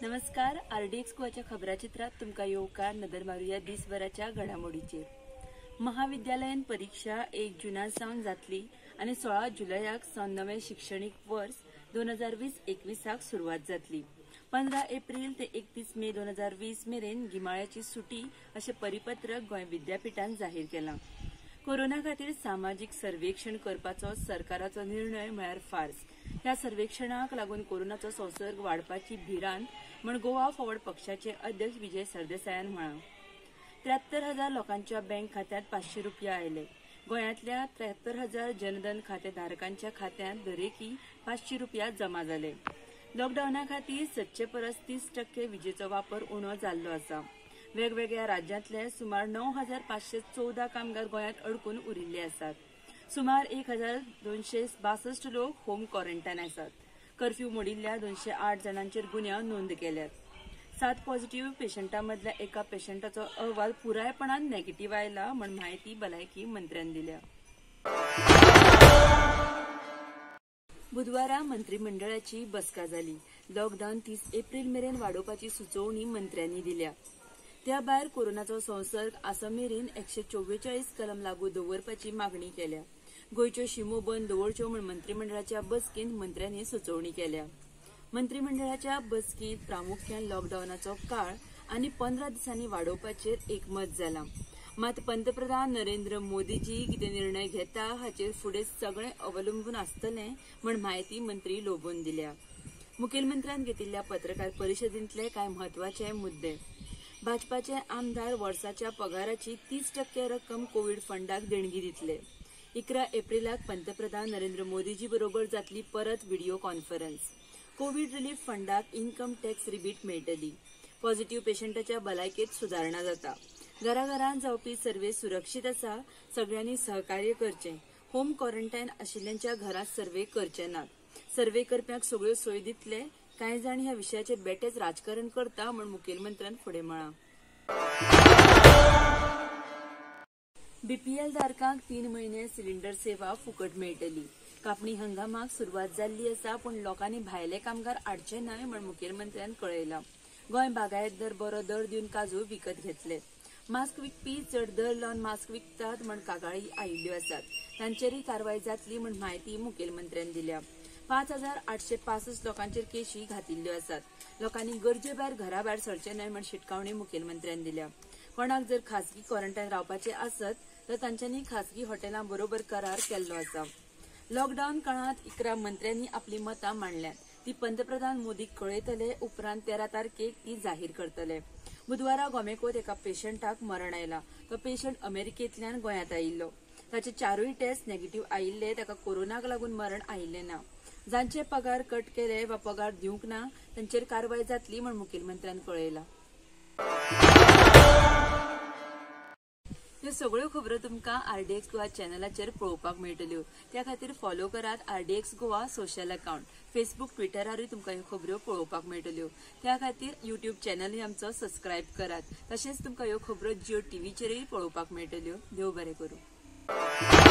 नमस्कार, आरडीएक्स गोवाच्या खबराचित्रात तुमकां येवकार. नदर मारुया दिसभराच्या घडामोडीचेर. महाविद्यालयीन परीक्षा 1 जूना सावन जातली आनी 16 जुलयाक सावन नवें शिक्षणीक वर्स 2020-21 सुरवात जातली. 15 एप्रिल ते 31 मे 2020 मेरेन गिमाळ्याची सुटी अशें परिपत्रक गोंय विद्यापीठान जाहीर केलां. कोरोना खातीर सामाजीक सर्वेक्षण करपाचो सरकाराचो निर्णय म्हळ्यार फार्स. ह्या सर्वेक्षणाक लागून कोरोनाचो संसर्ग वाडपाची भिरांत म्हण गोवा फॉरवर्ड पक्षाचे अध्यक्ष विजय सरदेसायान म्हळां. 73,000 लोकांच्या बँक खात्यांत 500 रुपया आयले. गोंयांतल्या 73,000 जनधन खातेधारकांच्या खात्यांत दरेकी 500 रुपया जमा जाले. लॉकडावना खातीर सदचे परस 30% विजेचो वापर उणो जाल्लो आसा. वेगवेगळ्या राज्यांतले सुमार 9,514 कामगार गोंयांत अडकून उरिल्ले आसात. सुमार 1,262 लोक होम क्वॉरंटायन आसात. कर्फ्यू मोडिल्ल्या 208 जाणांचेर गुन्यांव नोंद केल्यात. 7 पॉझिटिव्ह पेशंटां मदल्या एका पेशंटाचो अहवाल पुरायपणान नेगेटिव्ह आयला म्हण म्हायती भलायकी मंत्र्यान दिल्या. बुधवारा मंत्रिमंडळाची बसका जाली. लॉकडावन 30 एप्रिल मेरेन वाडोवपाची सुचोवणी मंत्र्यांनी दिल्या. त्या भायर कोरोनाचो संसर्ग आसा मेरेन 144 कलम लागू दवरपाची मागणी केल्या. गोंयच्यो शिमो बंद दवरच्यो म्हूण मंत्रिमंडळाच्या बसकेंत मंत्र्यांनी सुचोवणी केल्या. मंत्रिमंडळाच्या बसकेंत प्रामुख्यान लॉकडावनाचो काळ आनी 15 दिसांनी वाडोवपाचेर एकमत जालां. मात पंतप्रधान नरेंद्र मोदीजी कितें निर्णय घेता हाचेर फुडें सगळें अवलंबून आसतलें म्हूण म्हायती मंत्री लोबोन दिल्या. मुखेलमंत्र्यान घेतिल्ल्या पत्रकार परिशदेंतले कांय म्हत्वाचे मुद्दे. भाजपाचे आमदार वर्साच्या पगाराची 30% रक्कम कोवीड फंडाक देणगी दितले. 11 एप्रिलाक पंतप्रधान नरेंद्र मोदीजी बरोबर जातली परत व्हिडिओ कॉन्फरन्स. कोवीड रिलीफ फंडाक इन्कम टॅक्स रिबीट मेळटली. पॉझिटिव्ह पेशंटाच्या भलायकेंत सुदारणा जाता. घराघरांत जावपी सर्वे सुरक्षीत आसा. सगळ्यांनी सहकार्य करचें. होम क्वॉरंटायन आशिल्ल्यांच्या घरांत सर्वे करचे नात. सर्वे करप्यांक सगळ्यो सोयी दितले. कांय जाण ह्या विशयाचेर बेटेच राजकारण करता म्हूण मुखेलमंत्र्यान फुडें म्हळां. बीपीएल धारकांक 3 म्हयने सिलिंडर सेवा फुकट मेळटली. कापणी हंगामाक सुरवात जाल्ली आसा, पूण लोकांनी भायले कामगार हाडचे न्हय म्हूण मुखेलमंत्र्यान कळयलां. गोंय बागायतदार बरो दर दिवन काजू विकत घेतले. मास्क विकपी चड दर लावन मास्क विकतात म्हूण कागाळी आयिल्ल्यो आसात. तांचेरय कारवाय जातली म्हूण म्हायती मुखेलमंत्र्यान दिल्या. 5,865 लोकांचेर केशी घातिल्ल्यो आसात. लोकांनी गरजे भायर घरा भायर सरचें न्हय म्हूण शिटकावणी मुखेलमंत्र्यान दिल्या. कोणाक जर खासगी क्वॉरंटायन रावपाचें आसत तर तांच्यांनी खासगी हॉटेलां बरोबर करार केल्लो आसा. लॉकडावन काळांत 11 मंत्र्यांनी आपली मतां मांडल्यांत. ती पंतप्रधान मोदीक कळयतले. उपरांत 13 तारखेक ती जाहीर करतले. बुधवारा गोमेकोत एका पेशंटाक मरण आयलां. तो पेशंट अमेरिकेंतल्यान गोंयांत आयिल्लो. ताचे 4 टेस्ट नेगेटिव्ह आयिल्ले. ताका कोरोनाक लागून मरण आयिल्लें ना. जांचे पगार कट केले वा पगार दिवंक ना तांचेर कारवाय जातली म्हूण मुखेलमंत्र्यान कळयलां. ह्यो सगळ्यो खबरो तुमकां आरडीएक्स गोवा चॅनलाचेर पळोवपाक मेळटल्यो. त्या खातीर फॉलो करात RDX Goa social account. Facebook, ट्विटरारूय तुमकां ह्यो खबरो पळोवपाक मेळटल्यो. त्या खातीर युट्यूब चॅनलूय आमचो सबस्क्रायब करात. तशेंच तुमकां ह्यो खबरो जियो टीव्हीचेरूय पळोवपाक मेळटल्यो. देव बरें करूं.